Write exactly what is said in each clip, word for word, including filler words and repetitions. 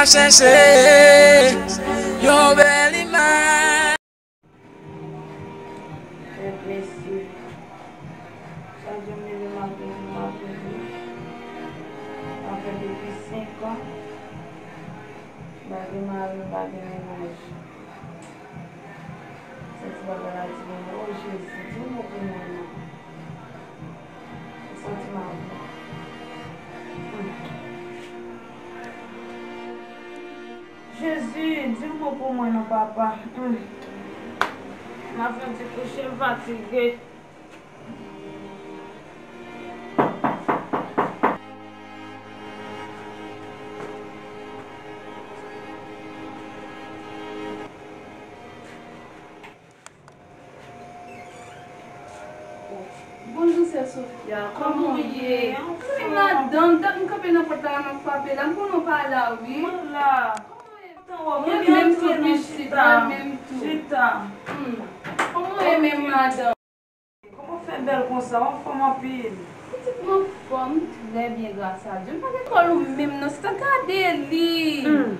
Chèche yon bèl imaj. Kèt mesye. Chak jou m leve maten, jou m ap leve. Sa fè depi senk an. M pa gen mari, m pa gen mennaj. Soti bagay la di mwen, o Jezi, di yon mo pou mwen non. Soti m ap. Hmm. Jezi, di yon mo pou mwen non, papa. Hmm. M ap fè yon ti kouche, m fatige. Bonjou, sè Sofia. Kòman w ye? Kòman w ye? Anfòm. Wi, madanm, dat m kanpe nan pòt la, m ap frape la. M konnen w pa la, wi. Mwen la. Kòman w ye? Mwen menm tou, pitit, mwen menm tou. Chita. Hmm. Kòman w ye menm, madanm? Kòman w fè bèl konsa? W anfòm anpil. Pitit, m anfòm, trè byen, gras a Dye. M pa gen kòl ou menm non, sista, gade li. Hmm.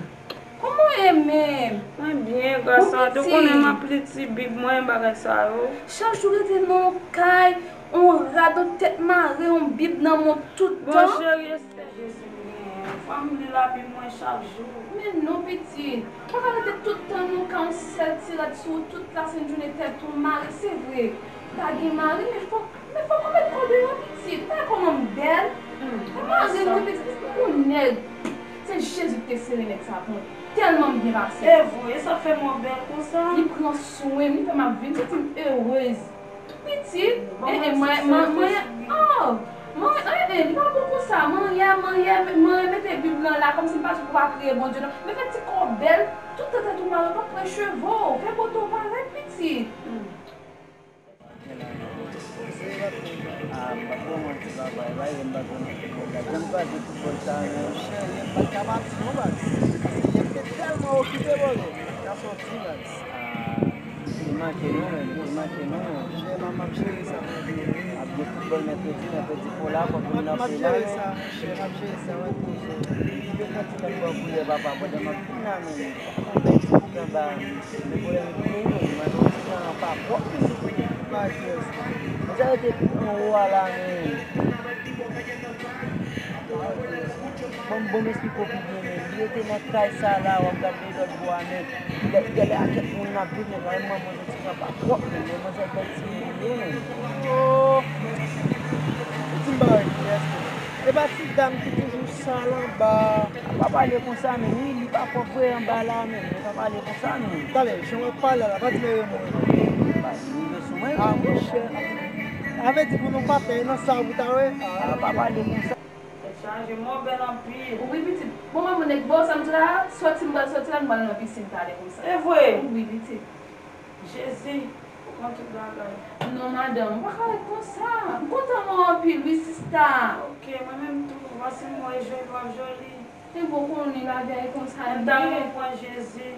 Kòman w ye menm? Mwen byen, gras a Dye. Ou konnen m ap li ti Bib mwen, bagay sa yo. Chak jou rete nan yon kay, yon rad, yon tèt mare, yon Bib nan men w tout tan. Bon, cheri, Jezi m genyen. Fò m li Labib mwen chak jou. Men non, pitit. Ou pa ka rete tout tan nan kay, yon sèl ti rad sou ou, tout lasent jounen tèt ou mare, se vre. Ou pa gen mari, men fòk, men fòk ou met kò deyò, pitit. Pa wè kòman m bèl? Hmm, mwen mare, mwen, pitit, m gon nèg. Se Jezi ki te sere nèg sa pou mwen. Tèlman m byen pase. E vre, sa fè mwen bèl konsa. Li pran swen m, li fè m ap viv, m santi m erez. Pitit, eh, eh, mwen, mwen, mwen, oh, mwen, eh, eh, li pa bon konsa. Mwen, yè, mwen, yè, mwen mete Bib lan la, kòmsi m pa sou pou pa kriye Bondye, non. Men fè ti kò w bèl, tout tan tèt ou mare, pa pran cheve w, fè bote w parèt, pitit. Hmm. Ah, m pa t bon mwen ti papa, e pa yon m pa t bon mwen ti papa. Jan m pa di foutbòl sa, non. Monchè, yè m pa t ka pati, non, baz. Yè m te tèlman okipe, bòlè. Ka sòti, baz. Ah, li manke nou menm, li manke nou menm. Chè, m ap, m ap jere sa, mwen, wi. Ap gen foutbòl mèkredi, mèkredi fò la, fòk nou nan final. M ap jere sa, chè, m ap jere sa, mwen, toujou. Yo pran ti nèg bò koulè, papa, pandan m ap vin la menm. Anba, men pwoblèm koulè yo, mwen, mwen, ti jan pa pwòp, wi. Mwen, sa rete anwo a la, men. Bon, bon, m esplike w pi byen, men. Li rete nan kay sa la, w ap gade lòt bò a, men. Lè, lè, lè a kèk moun n ap viv, men, mwen, mwen, Ti jan pa pwòp, men, men manzè bèl ti moun li ye, men. Oh! Ou di m bagay kiyès, men? E pa ti dam ki toujou sal anba. Pa pale konsa, men, wi, li pa pwòp vre anba la, men, men pa pale konsa, men. Talè, jan w ap pale la, pa di m e mwen. Pa di m sou mwen, men. Ah, monchè. A vle di pou nou pa pè nan sa ou ta wè? Ah, pa pale konsa. Tèt chaje, mò bèl anpil. Wi, pitit. Bon, manman, nèg, bon, sa m di la, sòti m pral sòti la, m pral nan pisin talè konsa. E vre? Wi, pitit. Jezi, ou konn tout bagay. Non, madanm, ou pa ka ret konsa. M kontan wè w anpil, wi, sista. Ok, mwen menm tou. Vwasi m wè joli, w ap joli. Ebyen, ou konnen lavi a e konsa l ye. Mwen ta renmen pran Jezi.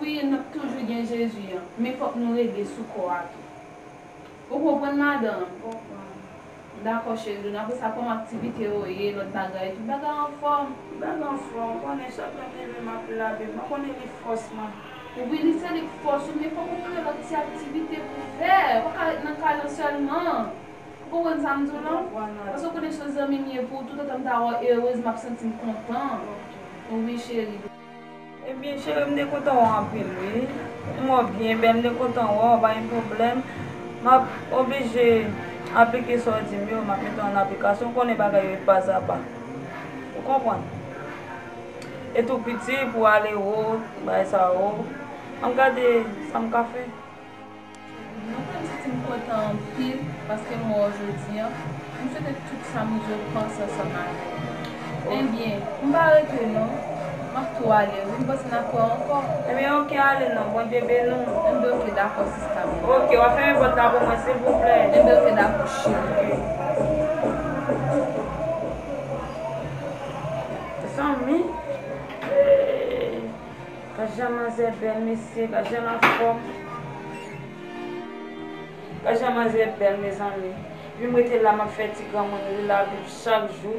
Wi, n ap toujou gen Jezi an. Men fòk nou regle sou kò a tou. Ou konprann, madanm? M konprann. Dakò, cheri, donnen apre sa, kòman aktivite yo ye, lòt bagay, tout bagay anfòm? Bagay anfòm, ou konnen chak lè m leve m ap li Labib, mwen konnen li fòs mwen. Wi, li se li k fòs ou, men fòk ou kreye lòt ti aktivite pou fè. Ou pa ka ret nan kay lan sèlman. Ou konprann sa m di w lan? M konprann, madanm. Paske ou konnen se yon zanmi m ye pou ou, toutotan m ta wè w erez, m ap santi m kontan. Ok. Wi, cheri. Ebyen, cheri, m te kontan wè w anpil, wi. M wè w byen bèl, m te kontan wè w, pa gen pwoblèm. M ap oblije aplike sa w di m yo, m ap mete w an aplikasyon. Ou konnen bagay yo e pa a pa. Ou konprann? E tou piti pou ale wo, bagay sa yo. Ann gade sa m ka fè. Mwen menm, m santi m kontan anpil paske m wè w jodi a. M swete tout fanmi yo panse ansanm avè w. Ebyen, m pa rete non. M ap tou ale, wi. M panse n ap wè ankò. Ebyen, oke, ale non. Bondye beni w. Ebyen, oke, dakò, sista m. Oke, w ap fèmen pòt la pou mwen, silvouplè. Ebyen, oke, dakò, cheri. Zanmi. Gad jan manzè bèl, mesye, gad jan l anfòm. Gad jan manzè bèl, mezanmi. Epi m rete la, m ap fè ti granmoun li Labib chak jou.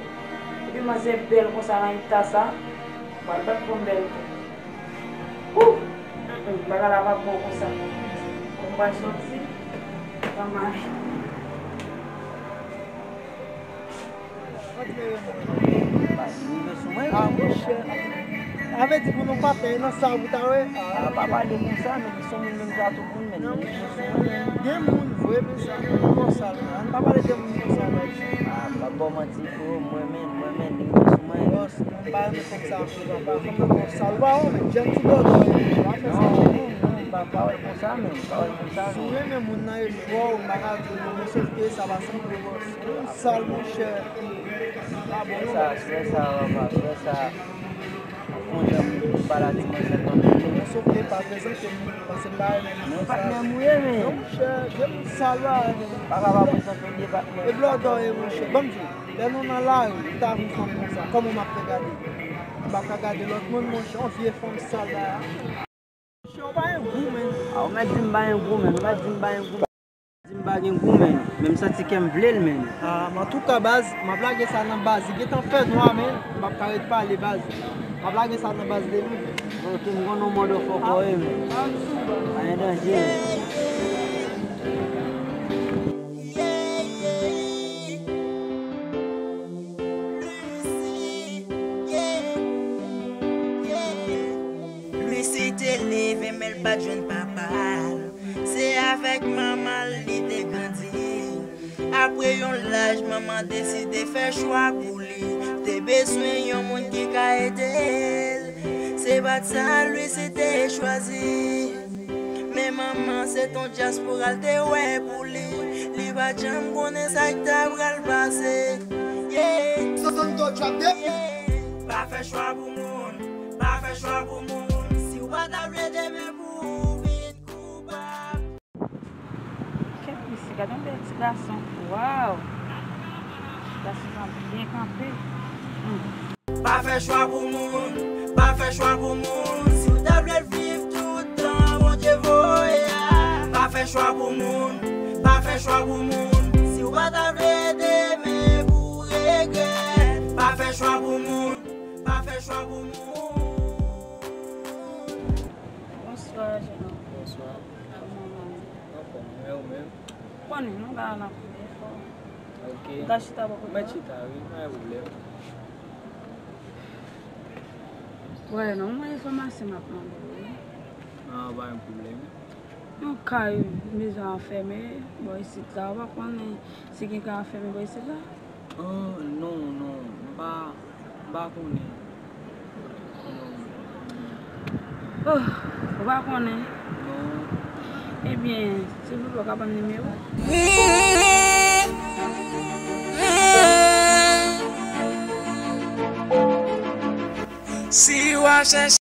Epi manzè bèl konsa nan eta sa. Pral bat pou m bèl tou. Wouh! Mm, mm, bagay la pa bon konsa. Mwen pral sòti. Manman. Ah, monchè. Sa vle di pou nou pa pè nan sa ou ta wè. Ah, pa pale konsa, men se yon moun menm sa tou moun, men. Non, monchè. Gen moun vre, men sa, moun konsa, men. Ann pa pale de moun konsa, men. Ah, m pa ba w manti, freo, mwen, men, mwen, men, li rive sou mwen. Bòs, m pa renmen kòm sa, freo, papa. Kòm nan konsa, ou pa wè, men. Jèn ti bòdò, men. Pa fè sa. Non, non, non, m pa, pa wè l konsa, men. M pa wè l konsa, men. Si w renmen moun nan, e freo, m pa ka di w non, men sòf ke sa pa sanble, bòs. Sal, monchè. Frè sa, frè sa, papa, frè sa. Fon jan m pale a ti manzè tankou. Mwen sòf ke pa prezante m, paske m pa renmen moun sal. Patnè m ou ye, men. Non, monchè, de moun sal la. Pa ka pa prezante m de patnè. E blòdò ye, monchè. Ban m di w, lè nou nan lari, ou ta vin fanm konsa, kòman m ap fè gade? M pa ka gade lòt moun, monchè, yon vye fanm sal la. Monchè, ou pa gen gou, men. Ah, ou mèt di m pa gen gou, men. Ou mèt di m pa gen gou, men. Di m pa gen gou, men. Men m santi kè m vle l, men. Ah, antouka, baz, m ap lage sa nan baz. Li gentan fè nwa, men. M ap ka ret pale, baz. M ap lage sa nan baz de men. Ok, m konn yon mòd fò kò ye, men. Pa gen danje. Lucie, yeah, yeah. Lucie te leve, men l pa t jwenn papa l. Se avèk manman l li te grandi. Apre yon laj, manman deside fè chwa pou li. Te bezwen yon moun ki ka ede l. Se pa t sa Lucie te chwazi. Men manman se t on dyaspora l te wè pou li. Li pa t janm konnen sa k ta pral pase. Yeah. Sosann do trap de. Yeah. Pa fè chwa pou moun, pa fè chwa pou moun. Si w pa ta vle demen pou ou vin koupab. Kèt mesye, gade yon bèl ti gason. Waw. Gason sa byen kanpe. Hmm. Pa fè chwa pou moun, pa fè chwa pou moun. Si w ta vle viv tout tan Bondye voye a, pa fè chwa pou moun, pa fè chwa pou moun. Si w pa ta vle demen pou w regrèt, pa fè chwa pou moun, pa fè chwa pou moun. Bonswa, jènòm. Bonswa. Kòman w ye? Anfòm, men ou menm? Konnen, non, bagay la ap rive fò. Ok. M ka chita bò kote w? Mèt chita, wi, pa gen pwoblèm. Wè, non, mwen enfòmasyon m ap mande w, wi. Ah, pa gen pwoblèm. Yon kay, m bezwen afèmen bò isit la, ou pa konnen si gen kay afèmen bò isit la? Oh, non, non, m pa, m pa konnen. Oh, ou pa konnen? Non. Ebyen, silvouplè, ou ka ban m nimewo? Si w ap chèche